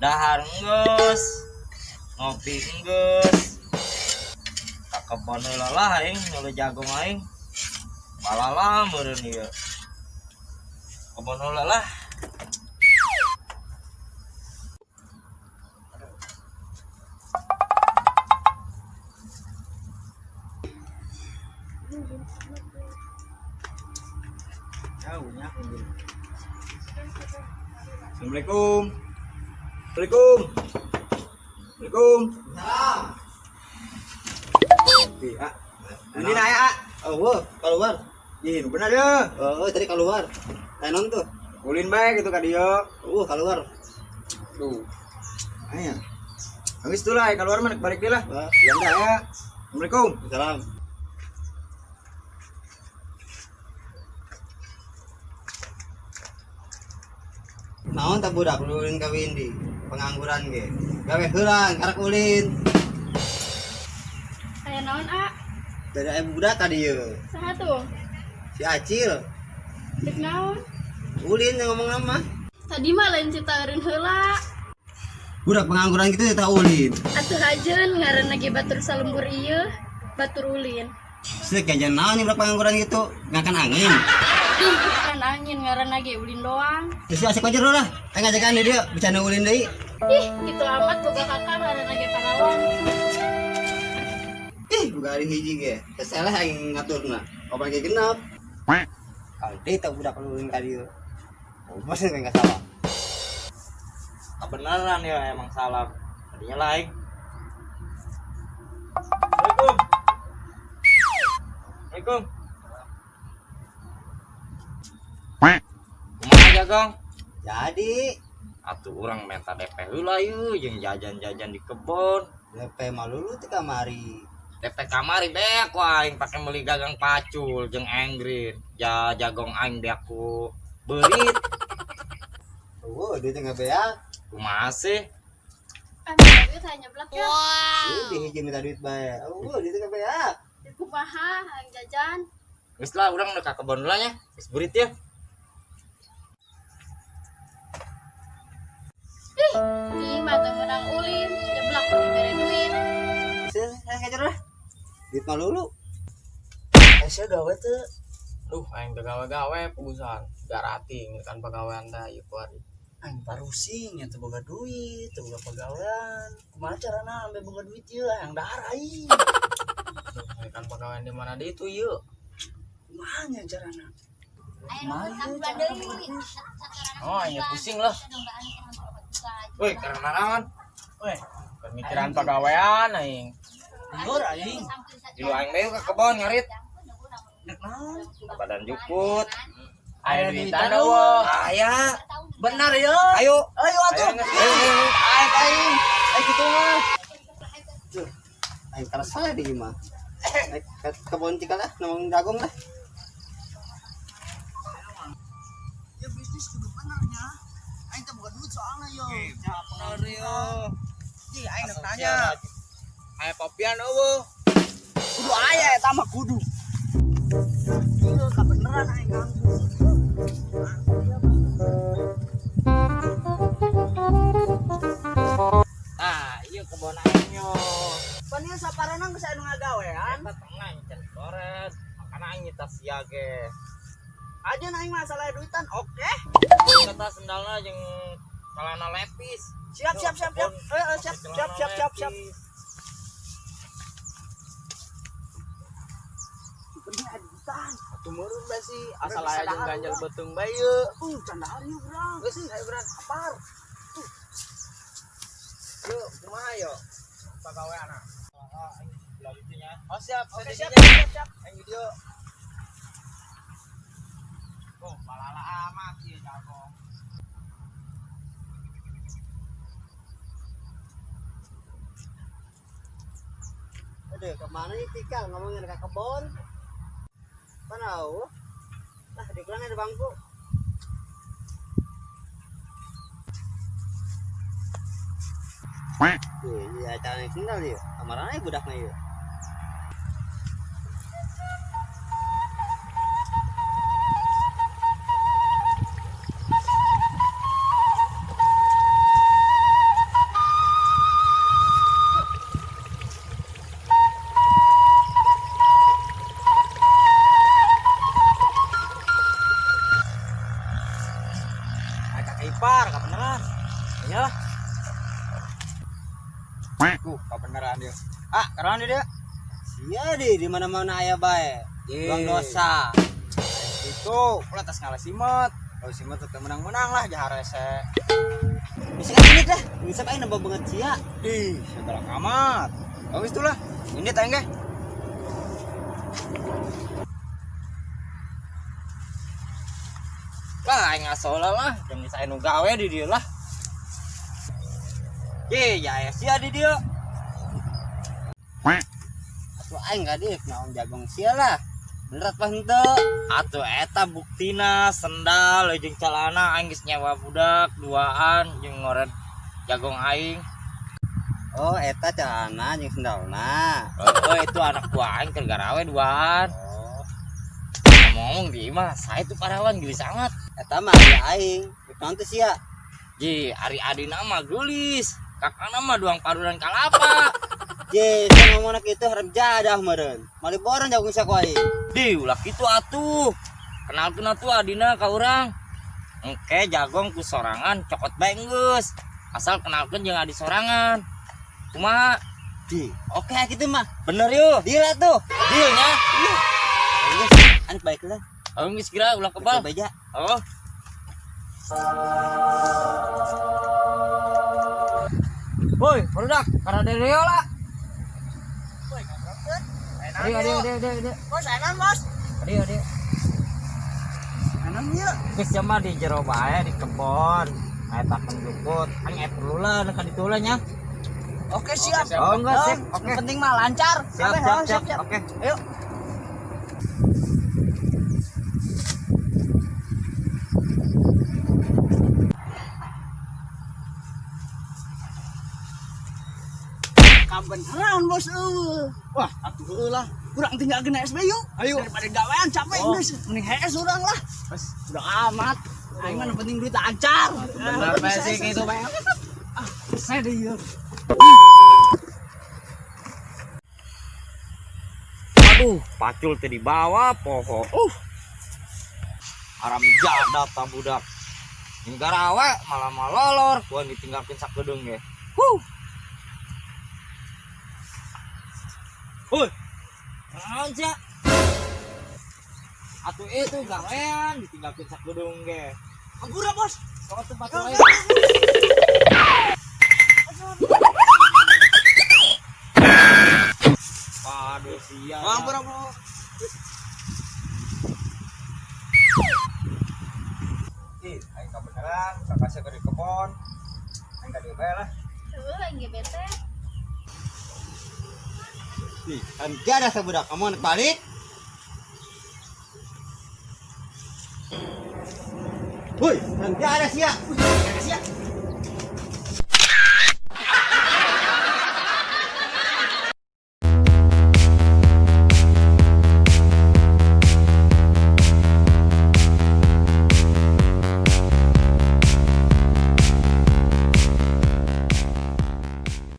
Dahar enggeus. Ngopi enggeus. Ka kebon heula lah aing nyulu jagung aing. Balala meureun ieu. Kebon heula lah. Assalamualaikum. Assalamualaikum. Assalamualaikum. Salam. Iya. Ini naya, ah. Oh, wah, keluar. Ih, benar ya. Oh, tadi keluar. Tenon tuh. Ulin bae gitu ka dieu. Keluar. Tuh. Aya. Habis tuh lah, keluar mah balik deui lah. Wah, Ya enggak ya. Assalamualaikum. salam. Naon tak budak ulin ka Windy, pengangguran ge. Gawe heulang karak ulin. Aya naon, A? Dari aya budak ka dieu. Saha tuh? Si Acil, Dek naon? ulin yang ngomong nama. Tadi mah lain citaeun heula. Budak pengangguran gitu tak ulin. Atuh hajeun ngaranna ge batur salembur ieu, batur ulin. Sek jajan naon nih budak pengangguran gitu, ngakan angin. Ih, kan angin ngaranna ge ulin doang. Terus asik aja lah. Aing ngajakan dia bercanda ulin deui. Ih, gitu amat boga kakak ngaranna ge parawan. Ih, buka hari hiji ge. Keseleh aing ngaturna. Apalagi genap. Kalau dia tak budak ulin ka dieu. Oh, masih enggak salah. Kebenaran ya emang salah. Tadinya lah aing. Assalamualaikum. Assalamualaikum. Kumaha jagong? Jadi, Atuh urang minta DP heula ieu jeung jajan-jajan di kebon. DP malu lu teh kamari. DP kamari beak ku aing pake meuli gagang pacul jeung enggreen. Ja jagong aing beak ku beurit. Oh, dia teh beak. Kumaha sih? Ah, minta duit hanya nyeblak ya. Lu di hiji minta duit bae. Oh, dia teh beak. Kumaha aing jajan? Geus lah urang udah ka kebon heula nya. Geus beurit ya. Ih, ieu mah teu meunang ulin, nyeblak ku dibere duit. Saya ngajar lah. Duit malu lu. Sia gawe teu. Duh, aing teu gawe-gawe pugusan. Garati kan pagawean teh ieu kuari. Aing parusing ya teu boga duit, teu boga pagawean. Kumaha carana ambe boga duit ieu hayang dahar aing. Duh, kan pagawean di mana deui tuh ieu? Kumaha nya carana? Oh, aing pusing lah. Woi, karena naon? Weh, pemikiran pagawean aing. Lieur aing. Di aing bae ka kebon ngarit. Dek naon? Badan jukut. Aya duitan eueuh. Aya. Benar ya. Ayo. Ayo atuh. Ayo, Aing aing. Aing kitu mah. Tuh. Aing kerasa di mah. Aing ke kebon cikal lah, nemong jagung lah. Ya bisnis kudu bener nya. Aing teu boga duit soalnya yo. Ya bener yo. Ih, aing rek nanya. Aya kopian eueuh. Kudu aya eta mah kudu. Iya, kabeneran aing nganggur. Tah, ieu kebon aing yo. Pan ieu saparana geus aya nu ngagawean. Eta tengah can koret. Makana aing nyita sia ge. Aja aing masalah duitan, oke. Kata sendalna jeung celana lepis. Siap siap siap siap. Siap siap siap siap siap. Penting ada duitan. Atuh meureun bae sih, asal aya jeung ganjel beuteung bae ieu. Can dahar ieu urang. Geus, ayo beran. Apar. Yuk, kumaha yo? Pagawean ah. Oh, siap, Oke, saya siap di siap siap. Aing di dieu. Oh, balala amat ieu jago. Aduh, kemana nih Tikal ngomongin ke kebon? Mana tahu? Lah, di kelan ada bangku. Iya, acara sendal ya. Kemarin budaknya ya. Kabeneran dia. Ah, karena dia. Sia di mana-mana aya bae. Buang dosa. Itu ulah tas ngalah simet. Kalau simet tetep menang-menang lah jahar rese. Bisa kan lah, bisa aing nambah banget sia. Ih, segala amat. Oh, itulah. Ini teh ge. Lah aing ngasola lah, jeung saya nu gawe di dieu lah. Ye, ya sia di dieu. Atuh aing ka dieu naon jagong sia lah. Bener apa henteu? Atuh eta buktina sendal jeung celana aing geus nyewa budak duaan jeung ngoret jagong aing. Oh, eta celana jeung sendalna. Oh, itu anak buah aing keur garawe duaan. Oh, Ngomong di imah, saya tuh parawan geulis amat. eta mah aya aing. Naon teh sia? Ji, ari adina mah geulis. Kakakna mah duang parudan kalapa. Je, sia ngomongna kitu harap jadah meureun. Mali borong jagung sia ku aing. Di ulah kitu atuh. Kenalkeun atuh adina ka urang. Engke jagong ku sorangan cokot bae geus. Asal kenalkeun jeung adi sorangan. Kumaha? Di, oke kitu mah. Bener yuk. Deal atuh. Dealnya. Geus, an baik lah. Oh, geus kira ulah kebal. Beja. Oh. Woi, barudak, karena dari Rio lah. Ayo, ayo, ayo, ayo, ayo. Bos, enak, Bos. Ayo, ayo. Enak ieu. Geus mah di jero bae di kebon. Aya takon jukut, aing aya perlu lah ka ditu lah nya. Oke, siap. Oh, enggak, sip. Oke. Oke. Penting mah lancar. Siap, siap, siap. Oke. Ayo. Kabeneran bos eueuh. Wah, atuh heueuh lah. Kurang tinggal kena SB yuk. Ayo. Daripada gawean capek geus. Mending hees urang lah. Udah amat. Aing mah nu penting duit lancar. Bener bae sih kitu bae. Ah, saya deh ieu. Aduh, pacul teh dibawa poho. Haram jadah ta budak. Jeung garawe malah malolor, gua ditinggalkeun sakedeung ge. Huh. Woi. Naon sia? Atuh itu gawean ditinggalkeun sakedeung ge. Hampura bos. Sok atuh pacul aing. Waduh sia. Ampun, ampun. Ih, aing kabeneran, kakak sia di kebon. Aing ka dieu bae lah. Heueuh aing ge bete. Ih, kan jadah sabudak kamu anak balik. Woi, kan jadah sia. Sia.